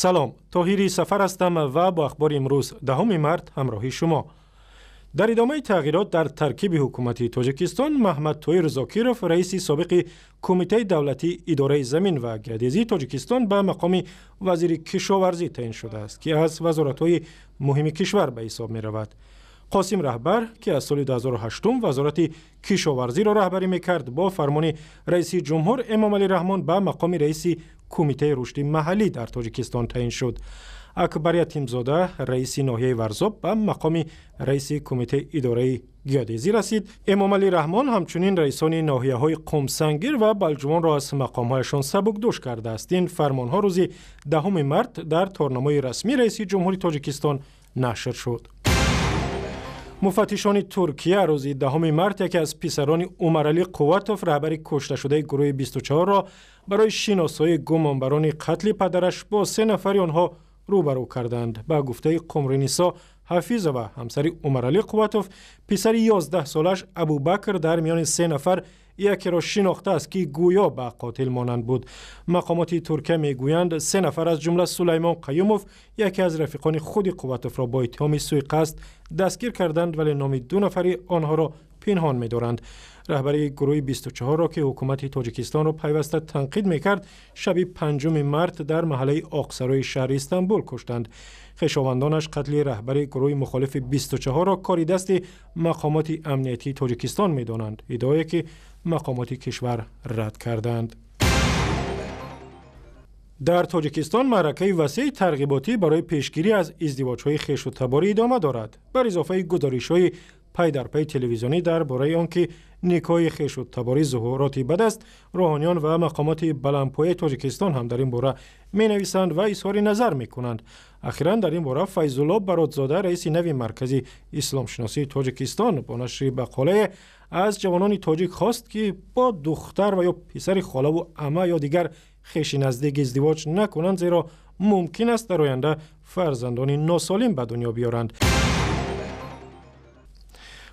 Салом, Тоҳири Сафар ҳастам ва бо ахбори имрӯз, 10 март, ҳамроҳи шумо. Дар идомаи тағйирот дар таркиби ҳукумати Тоҷикистон, Маҳмад Тоир Зокиров, раиси собиқи Кумитаи давлатии идораи замин ва геодезии Тоҷикистон, ба мақоми вазири кишоварзӣ таъин шудааст, ки аз вазоратҳои муҳими кишвар ба ҳисоб меравад. Қосим Раҳбар, ки аз соли 2008 вазорати кишоварзиро раҳбарӣ мекард, бо фармони раиси ҷумҳур Эмомалӣ Раҳмон ба мақоми раиси Кумитаи рушди маҳаллӣ дар Тоҷикистон таъин шуд. Акбар Ятимзода, раиси ноҳияи Варзоб, ба мақоми раиси Кумитаи идораи геодезӣ расид. Эмомалӣ Раҳмон ҳамчунин раисони ноҳияҳои Қумсангир ва Балҷувонро аз мақомҳояшон сабукдӯш кардааст. Ин фармонҳо рӯзи 10 март дар торнамои расмии раиси ҷумҳури Тоҷикистон нашр шуд. Муфаттишони Туркия рӯзи 10 март яке аз писарони Умаралӣ Қувватов, раҳбари кушташудаи гурӯҳи 24-ро, барои шиносоии гумонбарони қатли падараш бо се нафари онҳо рӯбарӯ карданд. Ба гуфтаи Қумринисо Ҳафизова, ҳамсари Умаралӣ Қувватов, писари 11-солааш Абубакр дар миёни се нафар якеро шинохтааст, ки гӯё ба қотил монанд буд. Мақомоти Туркия мегӯянд, се нафар, аз ҷумла Сулаймон Қаюмов, яке аз рафиқони худи Қувватовро бо иттиҳоми суиқасд дастгир карданд, вале номи ду нафари онҳоро пинҳон медоранд. Раҳбари гурӯҳи 24-ро, ки ҳукумати Тоҷикистонро пайваста танқид мекард, шаби 5 март дар маҳаллаи Оқсарои шаҳри Истанбул куштанд. Хешовандонаш қатли раҳбари гурӯҳи мухолифи 24-ро кори дасти мақомоти амниятии Тоҷикистон медонанд, иддаое ки мақомоти кишвар рад карданд. Дар Тоҷикистон маъракаи васеи тарғиботӣ барои пешгирӣ аз издивоҷҳои хешу таборӣ идома дорад. Бар изофаи гузоришҳои пай дар пай телевизионӣ дар бораи он ки никоҳи хешу таборӣ зуҳуроти бад аст, рӯҳониён ва мақомоти баландпояи Тоҷикистон ҳам дар ин бора менависанд ва изҳори назар мекунанд. Ахиран дар ин бора Файзулло Баротзода, раиси нави Маркази исломшиносии Тоҷикистон, бо нашри мақолае аз ҷавонони тоҷик хост, ки бо духтар ва ё писари холаву ама ё дигар хеши наздик издивоҷ накунанд, зеро мумкин аст дар оянда фарзандони носолим ба дунё биёранд.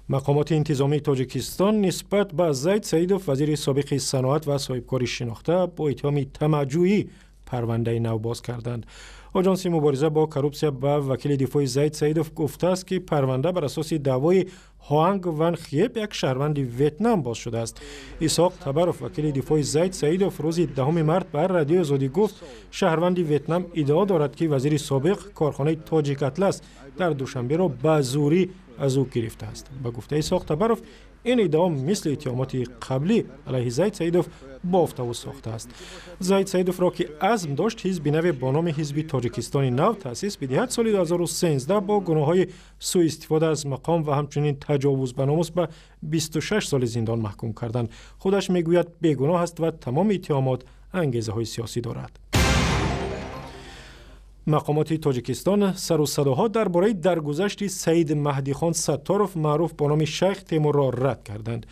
Мақомоти интизомии Тоҷикистон нисбат ба Зайд Саидов, вазири собиқи саноат ва соҳибкори шинохта, бо иттиҳоми тамаъҷӯӣ парвандаи нав боз карданд. Оҷонси мубориза бо коррупсия ба вакили дифои Зайд Саидов гуфтааст, ки парванда бар асоси даъвои Хоанг Ван Хиеб, як шаҳрванди Ветнам, боз шудааст. Исоқ Табаров, вакили дифои Зайд Саидов, рӯзи 10 март ба Радиои Озодӣ гуфт, шаҳрванди Ветнам иддао дорад, ки вазири собиқ корхонаи Тоҷик Атлас дар Душанберо ба зӯрӣ аз ӯ гирифтааст. Ба гуфтаи Исоқ Табаров, ин иддао мисли иттиҳомоти қаблӣ алайҳи Зайд Саидов бофтаву сохтааст. Зайд Саидовро, ки азм дошт ҳизби наве бо номи Ҳизби Тоҷикистони нав таъсис бидиҳад, соли 2013 бо гуноҳҳои сӯистифода аз мақом ва ҳамчунин таҷовуз ба номус ба 26 соли зиндон маҳкум карданд. Худаш мегӯяд, бегуноҳ аст ва тамоми иттиҳомот ангезаҳои сиёсӣ дорад. Мақомоти Тоҷикистон сару садоҳо дар бораи даргузашти Саид Маҳдихон Сатторов, маъруф бо номи Шайх Темурро, рад карданд.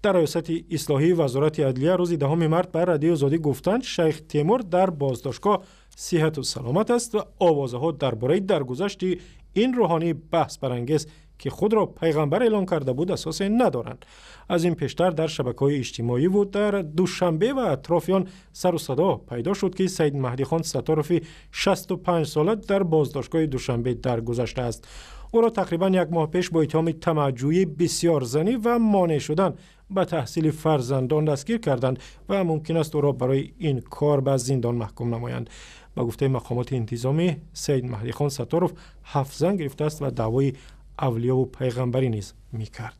Дар Раёсати ислоҳии Вазорати адлия рӯзи 10 март ба Радиои Озодӣ гуфтанд, Шайх Темур дар боздоштгоҳ сиҳату саломат аст ва овозаҳо дар бораи даргузашти ин рӯҳонии баҳсбарангез, ки худро пайғамбар эълон карда буд, асосе надоранд. Аз ин пештар дар шабакаҳои иҷтимоиву дар Душанбе ва атрофи он сару садо пайдо шуд, ки Саид Маҳдихон Сатторови 65 сола дар боздоштгоҳи Душанбе даргузаштааст. Ӯро тақрибан як моҳ пеш бо иттиҳоми тамаъҷӯӣ, бисёрзанӣ ва монеъ шудан ба таҳсили фарзандон дастгир карданд ва мумкин аст ӯро барои ин кор ба зиндон маҳкум намоянд. Ба гуфтаи мақомоти интизомӣ, Саид Маҳдихон Сатторов ҳафт зан гирифтааст ва даъвои авлиёву пайғамбарӣ низ мекард.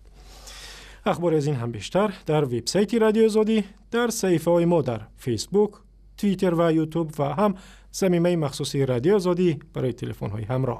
Ахбори аз ин ҳам бештар дар вебсайти Радиои Озодӣ, дар саҳифаҳои мо дар Фейсбук, Твиттер ва Ютуб ва ҳам замимаи махсуси Радиои Озодӣ барои телефонҳои ҳамроҳ.